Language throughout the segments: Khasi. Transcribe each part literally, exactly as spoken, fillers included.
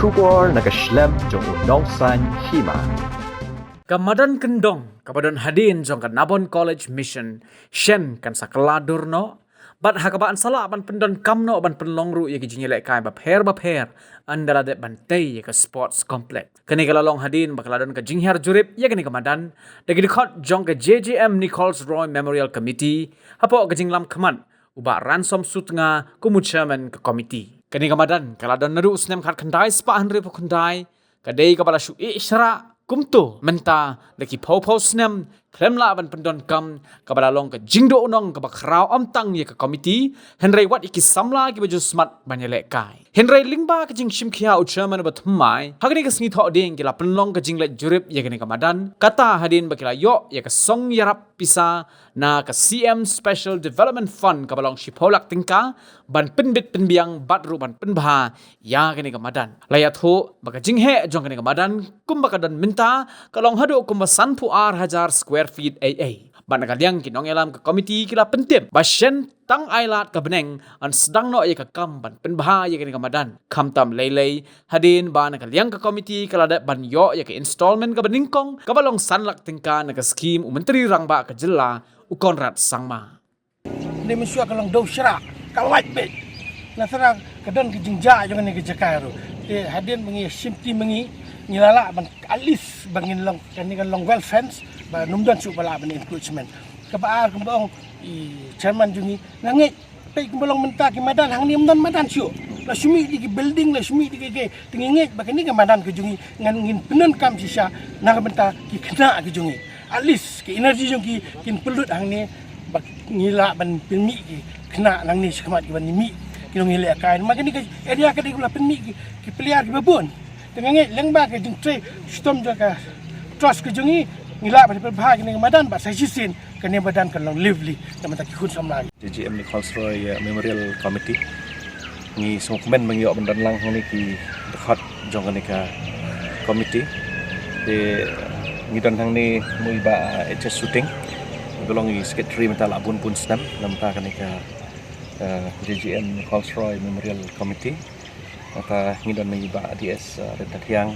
Khubor na ka shlem jong u nongsan hima. Ka madan kyndong kaba don hadien jong ka Nabon College Mission shen kan sa kylla dur noh. Bad ha kaba yn sa lah ban pyndonkam noh ban pynlong ruh ïa ki jingïalehkai bapher bapher, ynda la dep ban tei ïa ka sports complex. Kane ka la long hadien ba ka la don ka jinghiar jurip ïa kane ka madan da ki dkhot jong ka J J M Nichols Roy Memorial Committee, hapoh ka jinglam khmat u Bah Ransom Sutnga kum u chairman ka committee. Kane ka madan ka la don naduh u snem khat khyndai spah hynriew phew khyndai, ka dei kaba la shu ïeh shrah kumto mynta da ki phew phew snem khlem lah ban pyndonkam, kaba la long ka jingduhnong kaba khraw ym tang ïa ka committee, hynrei wat ïa ki samla kiba ju smat ban ïalehkai. Hynrei lyngba ka jingshim khia u chairman uba thymmai, ha kane ka sngi Thohdieng ki la pynlong ka jingleit jurip ïa kane ka madan, kata hadien ba ki la ïoh ïa ka song ïarap pisa na ka C M Special Development Fund kaba long shiphew lak tyngka, ban pynbit pynbiang bad ruh ban pynbha ïa kane ka madan. La ïathuh ba ka jingheh jong kane ka madan kumba ka don mynta ka long haduh kumba sanphew ar hajar square feet ei ei. Bad na ka liang ki nongïalam ka committee ki la pyntip ba shen tang ai lad ka bneng yn sdang noh ïa ka kam ban pynbha ïa kane ka madan. Khamtam lei lei, hadien ba na ka liang ka committee ka la dep ban ïoh ïa ka installment kaba nyngkong kaba long san lak tyngka na ka skhim u Myntri Rangbah ka jylla u Conrad Sangma. Ni mynshuwa ka long dewshrah, ka lait beit. Nangta ka don ka jingjia jong kane ka jaka ruh. Te hadien ba ngi shim ti ma ngi, ngi la lah ban at least ba ngin long, kane kan long well fence, ba ym don shuh ba lah ban encroachment. Kaba ar kumba ong i chairman jong ngi, nga ngeit, peit kumba long mynta ki madan hangne ym don madan shuh. La shu mih da ki building, la shu mih da ki, ki, te ngi ngeit ba kane ka madan ka jong ngi ngan, ngin pyndonkam shisha na ka bynta ki khynnah ka jong ngi. At least ki energy jong ki kin pynlut hangne, ba ngi lah ban pynmih ki khynnah nangne shakhmat ki ban mih ki nongïalehkai. Namar kane ka area ka dei kaba la pynmih ki, ki player kiba bun. Te nga ngeit lyngba ka jingtrei shitom jong ka trust ka jong ngi, ngi lah ban pynbha kane ka madan bad sa shisien kane ka madan kan long lively na ka bynta ki khun samla. J J M Nichols Roy, eh, Memorial Committee. Ngi sngewkmen ba ngi ïoh ban don lang hangne ki dkhot jong kane ka committee. Te ngi don hangne mo i Bah, eh, H S Shooting. Ngi long i secretary mynta la bun bun snem na ka bynta kane ka, eh, J J M Nichols Roy Memorial Committee. Nangta ngi don i Bah D S, eh, Ryntathiang.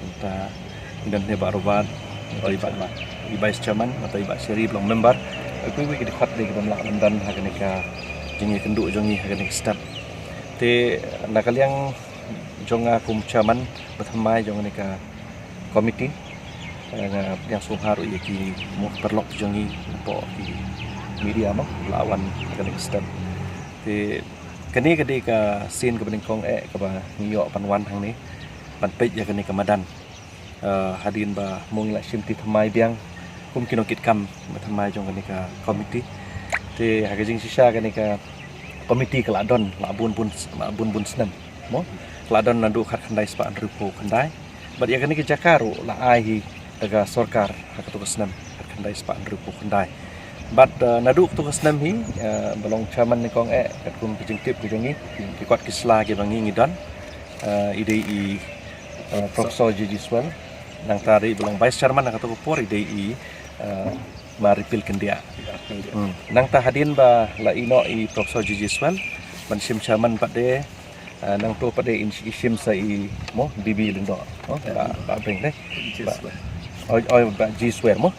Nangta ngi don i Bah Robert, nangta i Bah, i Vice Chairman, nangta i Bah Sherry ba long member. Kiwei kiwei ki dkhot de ki bym lah ban don ha kane ka jingïakynduh jong ngi ha kane ka step. Te na ka liang jong nga kum chairman ba thymmai jong kane ka committee, eh, nga pdiang sngewbha ruh ïa ki mo paralok jong ngi, hapoh ki media mo la wan ha kane ka step. Te kane ka dei ka sien kaba nyngkong eh kaba ngi ïoh ban wan hangne ban peit ïa kane ka madan. Eh, hadien ba mo ngi la shim ti thymmai biang kum ki nongkitkam ba thymmai jong kane ka committee. Te ha ka jingshisha kane ka committee ka la don la bun bun, la bun bun snem mo. Ka la don naduh khat khyndai spah hynriew phew khyndai. Bad ïa kane ka jaka ruh la ai hi da ka sorkar ha kato ka snem khat khyndai spah hynriew phew khyndai. Bad, eh, naduh kato ka snem hi, eh, ba long chairman nyngkong eh katkum ka jingtip ka jong ngi, ki kot ki sla kiba ngi ngi don, eh, i dei i, eh, Professor J G Swell. Nangta dei ba long vice chairman ha kato ka por i dei i, eh, Ma Refill Kyndiah. Hmm. Nangta hadien ba la ïeh noh i Professor J G Swell ban shim chairman pat de, eh, nangto pat de i shim sa i mo B B Lyngdoh mo, Bah, Bah Bring de. Bah, oh, oh, Bah G Swell mo.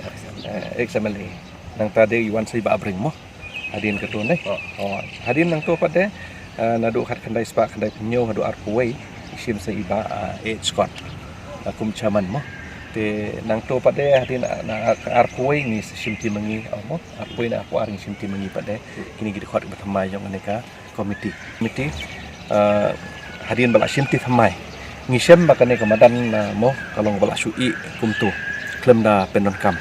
Eh, ex M L A. Nangta de i wan sa i Bah Bring mo. Hadien kato ne. Oh. Oh, hadien nangto pat de, eh, naduh khat khyndai spah khyndai phew hynñiew haduh arphew wei i shim sa i Bah, eh, H Scott, eh, kum chairman mo. Te nangto pat de hadien, eh, na, eh, arphew wei ngi shim ti ma ngi, oh, mo. Arphew wei na arphew ar ngi shim ti ma ngi pat de. Kine ki dkhot ba thymmai jong kane ka committee. Committee, eh, hadien ba la shim ti thymmai, ngi shem ba kane ka madan, eh, mo ka long ba la shu ïeh kumto khlem da pyndonkam.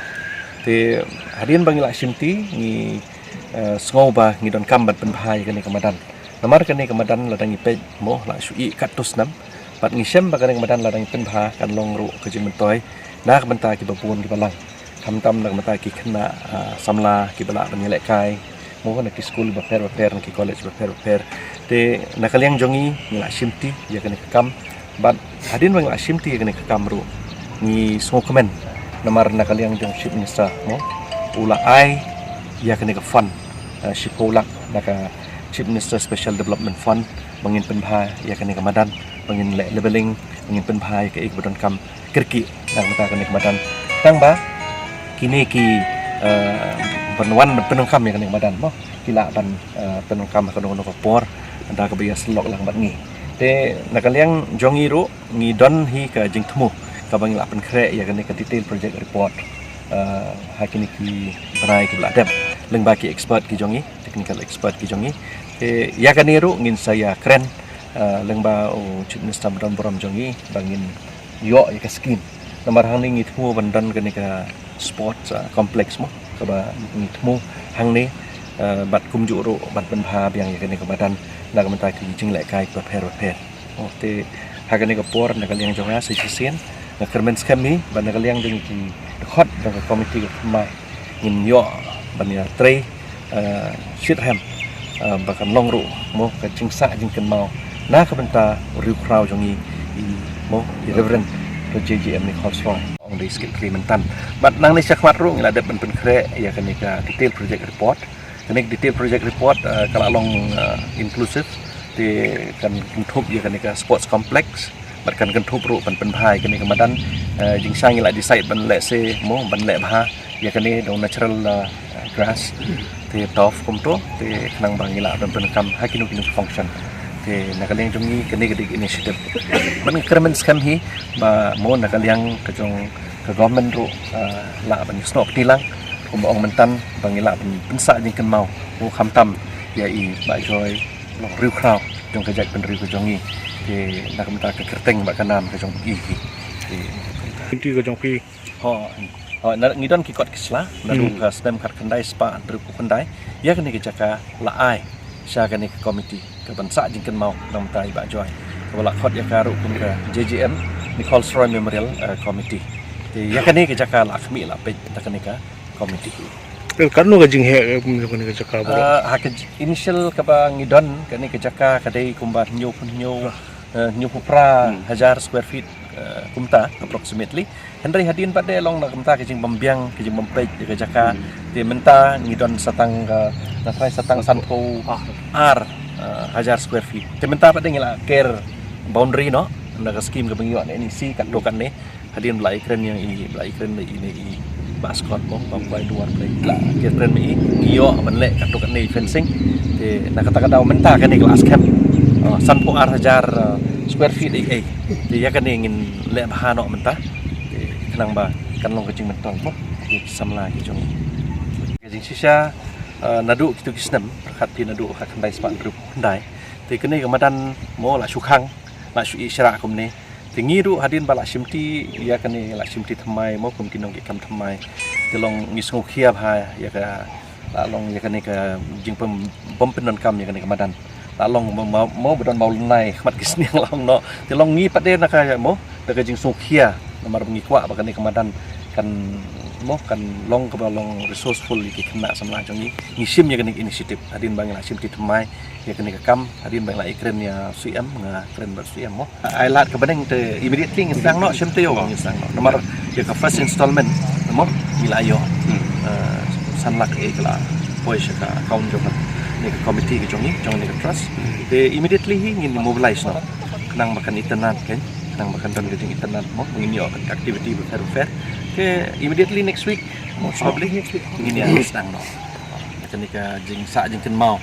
Te hadien ba ngi la shim ti ngi, eh, sngew ba ngi donkam ban pynbha ïa kane ka madan. Namar kane ka madan lada ngi peit mo la shu ïeh katto snem. Bad ngi shem ba kane ka madan lada ngi pynbha kan long ruh ka jingmyntoi na ka bynta kiba bun kiba lang. Khamtam na ka bynta ki khynnah, ah, samla kiba lah ban ïalehkai mo na ki skul bapher bapher, na ki college bapher bapher. Te na ka liang jong ngi ngi la shim ti ïa kane ka kam. Bad hadien ba ngi la shim ti ïa kane ka kam ruh ngi sngewkmen namar na ka liang jong Chief Minister mo u la ai ïa kane ka fund, ah, shiphew lak na ka Chief Minister Special Development Fund ba ngin pynbha ïa kane ka madan, ba ngin leh levelling, Ngin pynbha ïa kaei kaba donkam kyrkieh na ka bynta kane ka madan. Tang ba kine ki, eh, ban wan ban pyndonkam ïa kane ka madan mo, ki lah ban, eh, pyndonkam ha kano kano ka por da kaba ïasyllok lang bad ngi. Te na ka liang jong ngi ruh ngi don hi ka jingthmu kaba ngi lah pynkhreh ïa kane ka detail project report, eh, ha kine ki bnai kiba la dep lyngba ki expert ki jong ngi, technical expert ki jong ngi. Te ïa kane ruh ngin sa ïakren, eh, lyngba u Chief Minister ba don burom jong ngi ba ngin ïoh ïa ka scheme. Namar hangne ngi thmu ban don kane ka sports, eh, complex mo, kaba ngi thmu hangne, eh, bad kumjuh ruh ban pynbha biang ïa kane ka madan na ka bynta ki jinglehkai bapher bapher. Oh, te ha kane ka por na ka liang jong nga sa shisien nga kyrmen skhem hi ba na ka liang jong ki dkhot jong ka komiti ka thymmai ngin ïoh ban ïatrei, eh, shitrhem, eh, ba kan long ruh mo ka jingsah jingkynmaw na ka bynta u riewkhraw jong ngi, i mo i Reverend Dr J J M Nichols Roy. Ong dei skit kli myntan. Bad nangne shakhmat ruh ngi la dep ban pynkhreh ïa kane ka detail project report. Kane ka detail project report, eh, ka la long, eh, inclusive, te kan kynthup ïa kane ka sports complex bad kan kynthup ruh ban pynbha ïa kane ka madan, eh, jingshai ngi la decide ban leh se mo ban leh bha ïa kane da u natural, eh, grass, te turf kumto, te khnang ba ngi lah ban pyndonkam ha kino kino ki function. Te na ka liang jong ngi kane ka dei ka initiative. Bad nga kyrmen skhem hi ba mo na ka liang ka jong ka government ruh, eh, lah ban ïasnoh kti lang kumba ong myntan ba ngi lah ban pynsah jingkynmaw mo khamtam ïa i Bah Joy, long riewkhraw jong ka jaitbynriew ka jong ngi. Te na ka bynta ka kyrteng bad ka nam ka jong i hi. Te kynti ka jong phi. Ho, ho, na, ngi don ki kot ki sla naduh ka snem khatkhyndai spah hynriewphew khyndai. Ïa kane ka jaka la ai sha kane ka komiti ka ban sah jingkynmaw na ka bynta i Bah Joy, kaba la khot ïa ka ruh kum ka J J M Nichols Roy Memorial, eh, Committee. Te ïa kane ka jaka la khmih la peit da kane ka komiti. Eh, katno ka jingheh, eh, kum jong kane ka jaka ba? Eh, ha ka j-, initial kaba ngi don kane ka jaka ka dei kumba hynñiewphew hynñiew, eh, hynñiewphew phra hajar square feet, eh, kumta approximately. Hynrei hadien pat de long na kumta ka jingbym biang, ka jingbym peit ïa ka jaka. Te mynta ngi don sa tang ka, nga tharai sa tang sanphew ar, eh, hajar square feet. Te mynta pat de ngi la ker boundary noh na ka scheme kaba ngi ïoh na N E C katto katne. Hadien ba la ïakren ïa i, ba la ïakren ïa i, i Bah Scott mo, ba kwai duar ba la ïakren ïa i, ngi ïoh ban leh katto katne fencing. Te na kata ka daw mynta kane ka la skhem, ah, sanphew ar hajar, ah, square feet ei ei. Te ïa kane ngin leh bha noh mynta. Te khnang ba kan long ka jingmyntoi mo ïa ki samla ki jong ngi. Ka jingshisha, ah, naduh kito ki snem, pyrkhat phi naduh khatkhyndai spah hynriewphew khyndai. Te kane ka madan mo la shu khang, la shu ïeh shrah kumne. Te ngi ruh hadien ba la shimti ïa kane, la shimti thymmai mo kum ki nongkitkam thymmai. Te long ngi sngewkhia bha ïa ka, la long ïa kane ka jingpyn, bym pyndonkam ïa kane ka madan. La long mo, mo, mo ba don mawlynnai khmat ki sniang la ong noh. Te long ngi pat de na ka mo, da ka jingsngewkhia namar ba ngi kwah ba kane ka madan kan mo, kan long kaba long resourceful ïa ki khynnah samla jong ngi. Ngi shim ïa kane ka initiative hadien ba ngi la shimti thymmai ïa kane ka kam, hadien ba ngi la ïakren ïa Syiem, nga kren bad Syiem mo. Ai lad ka bneng te immediately ngin sdang noh, shim taïew ngin sdang noh. Namar ïa ka first installment mo ngi la ïoh, eh, san lak eh ka la poi sha ka account jong kane ka committee ka jong ngi, jong kane ka trust. Te immediately hi ngin mobilize noh. Khnang ba kan itynnad kan, khnang ba kan don ka jingitynnad mo, ngin ïoh ka activity bapher bapher. Te immediately next week most probably ngin ïa sdang noh. Kane ka jingsah jingkynmaw,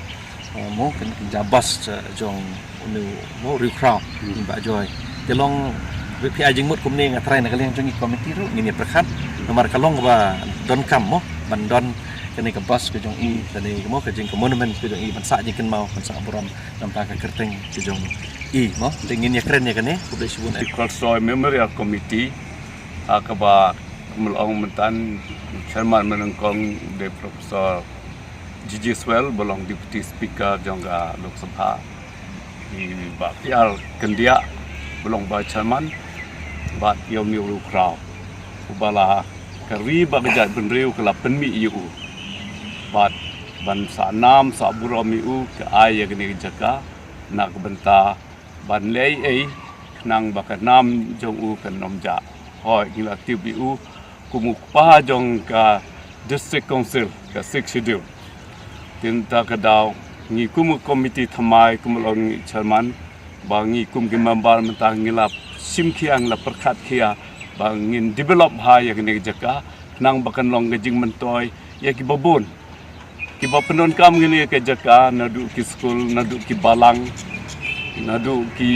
eh, mo, kan, kan ja bus, eh, jong une u mo riewkhraw, i Bah Joy. Te long phi ai jingmut kumne nga tharai na ka liang jong i committee ruh ngin ïa pyrkhat namar ka long kaba donkam mo ban don kane ka bus ka jong i, kane ka mo ka jing ka monument ka jong i ban sah jingkynmaw, ban sah burom na ka bynta ka kyrteng ka jong i mo. Te ngin ïa kren ïa kane, khublei shibun. Nichols Roy Memorial Committee, ha kaba kumba la ong myntan chairman mynnyngkong dei Professor G J Swell ba long Deputy Speaker jong ka Lok Sabha, i Bah P R Kyndiah ba long Vice Chairman, bad ïa une u riewkhraw uba la, ka ri bad ka jaitbynriew ka la pynmih ïa u, bad ban sah nam sah burom ïa u ka ai ïa kane ka jaka na ka bynta ban leh ei ei khnang ba ka nam jong u kan ym jah. Hooid, ngi la tip ïa u kum u kpa jong ka District Council, ka Sixth Schedule. Te mynta ka daw ngi kum u committee thymmai, kum u long ngi chairman, ba ngi kum ki member mynta ngi la shim khia, la pyrkhat khia ba ngin develop ha ïa kane ka jaka, khnang ba kan long ka jingmyntoi ïa kiba bun kiba pyndonkam ïa kane ka jaka, naduh ki skul, naduh ki balang, naduh ki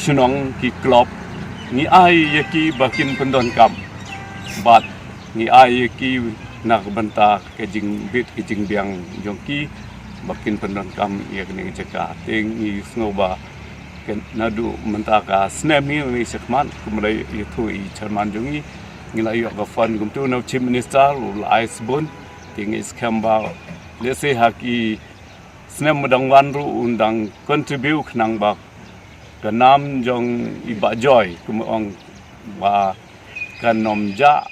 shnong, ki club. Ngi ai ïa ki ba kin pyndonkam, bad ngi ai ïa ki na ka bynta ka jingbit ka jingbiang jong ki ba kin pyndonkam ïa kane ka jaka. Te ngi sngew ba naduh mynta ka snem hi, ngi sngewkhmat kumba la ïathuh i chairman jong ngi, ngi la ïoh ka fund kumtu na u Chief Minister, u la ai sbun. Te ngi skhem ba lehse ha ki snem ba dang wan ruh un dang contribute khnang ba ka nam jong i Bah Joy, kumba ong, ba kan ym jah